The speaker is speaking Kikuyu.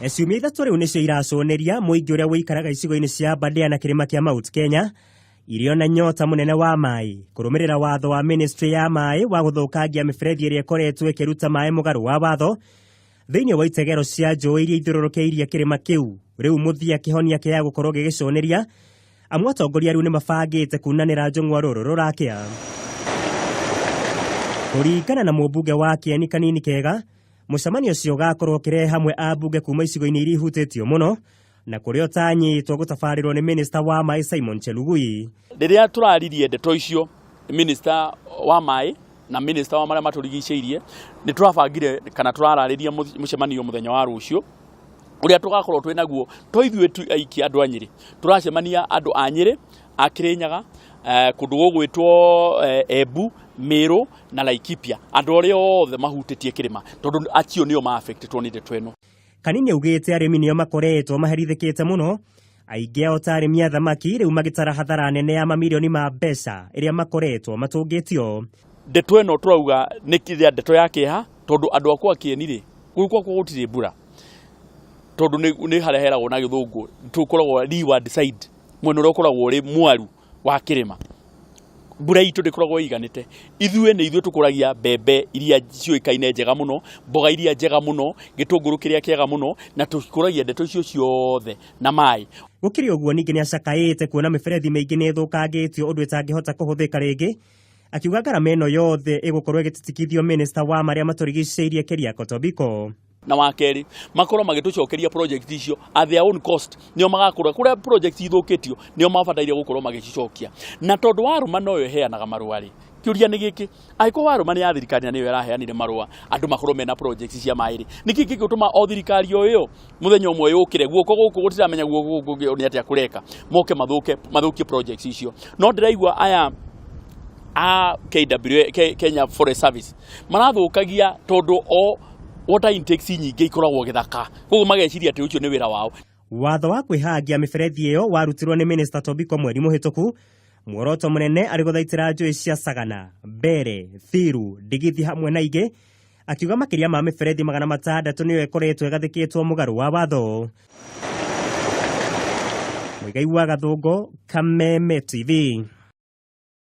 Ciumia 3 rĩu nĩcio iraconeria mũingĩ ũrĩa ũikaraga icigo-inĩ cia Aberdare na kĩrĩma kĩa Mount Kenya irio na nyota mũnene wa maĩ kũrũmĩrĩra watho wa ministry ya maĩ wa gũthũkangia mĩberethi ĩrĩa ĩkoretwo ĩkĩruta maĩ mũgarũ wa watho thĩinĩ wa itegero cia njũĩ iria ithiũrũrũkĩirie kĩrĩma kĩu. Rĩu mũthia kĩhonia kĩa gũkorwo gĩgĩconeria amu atongoria rĩu nĩ mabangĩte kunanĩra njũng'wa rũrũ rũrakĩa. Kũringana na mũmbunge wa Kĩeni Kanini Kega, mũcemanio ũcio ũgakorwo ũkĩrehe hamwe ambunge kuma icigo-inĩ iria ihutĩtio mũno na kũrĩa ũtanyĩtwo gũtabarĩrwo nĩ minista wa maĩ Simon Chelugui. Rĩrĩa tũraririe ndeto icio, minista wa maĩ na minista wa marĩa matũrigicĩirie, nĩ tũrabangire kana tũrararĩria mũcemanio mũthenya wa rũciũ ũrĩa tũgakorwo twĩ naguo to ithuĩ tu aiki andũ a Nyĩrĩ, tũracemania andũ a Nyĩrĩ, a Kĩrĩnyaga, kũndũ gũgwĩtwo Embu, Mĩrũ na Laikipia, andũ arĩa othe mahutĩtie kĩrĩma tondũ acio nĩo ma affectĩtwo nĩ ndeto ĩno. Kanini augĩte arĩmi nĩo makoretwo maherithĩkĩte mũno, aingĩ ao ta arĩmi a thamaki rĩu magĩtara hathara nene ya mamirioni ma mbeca ĩrĩa makoretwo matũngĩtio. Ndeto ĩno tũrauga nĩ kĩrĩa ndeto ya kĩeha tondũ andũ akwa Kĩeni rĩ, kũu gwakwa gũtirĩ mbura tondũ nĩ harĩa heragwo na gĩthũngũ tũkoragwo leeward side, mwena ũrĩa ũkoragwo ũrĩ mwaru wa kĩrĩma. Mbura itũ ndĩkoragwo ĩiganĩte. Ithuĩ nĩ ithuĩ tũkũragia mbembe iria ciũĩkaine njega mũno, mboga iria njega mũno, gĩtũngũrũ kĩrĩa kĩega mũno, na tũkũragia ndeto icio ciothe na maĩ. Gũkĩrĩ ũguo ningĩ nĩacakaĩte kuona mĩberethi mĩingĩ nĩ ĩthũkangĩtio ũndũ ĩtangĩhota kũhũthĩka rĩngĩ, akiuga ngarama ĩno yothe ĩgũkorwo ĩgĩtitikithio minista wa marĩa matũrigicĩirie Keriako Tobiko. Na wa kerĩ makorwo magĩtũcokeria project icio at their own cost, nĩo magakũra kũrĩa project ithũkĩtio nĩo mabataire gũkorwo magĩcicokia. Na tondũ Warũma noyo ĩheanaga marũa rĩ, kĩũria nĩ gĩkĩ, angĩkorwo Warũma nĩ ya thirikari na nĩyo ĩraheanire marũa andũ makorwo mena project cia maĩ rĩ, nĩkĩ kĩngĩtũma o thirikari o ĩyo mũthenya ũmwe yũkĩre guoko gũkũ gũtiramenya guoko gũkũ nĩ atĩa kũreka, moke mathũkie projects icio. No ndĩraigua aya a KWA, Kenya Forest Service marathũkagia tondũ o water intakes nyingĩ ikoragwo gĩthaka, koguo mageciria atĩ ũcio nĩ wĩra wao. Watho wa kwĩhangia mĩberethi ĩyo warutirwo nĩ Minista Tobiko mweri mũhĩtũku, muoroto mũnene arĩ gũthaitĩra njũĩ cia Sagana, Mbere, Thiru, Ndigithi hamwe na ingĩ, akiuga makĩria ma mĩberethi 600 nĩyo ĩkoretwo ĩgathĩkĩtwo mũgarũ wa watho. Mũigai wa Gathũngũ, Kameme TV.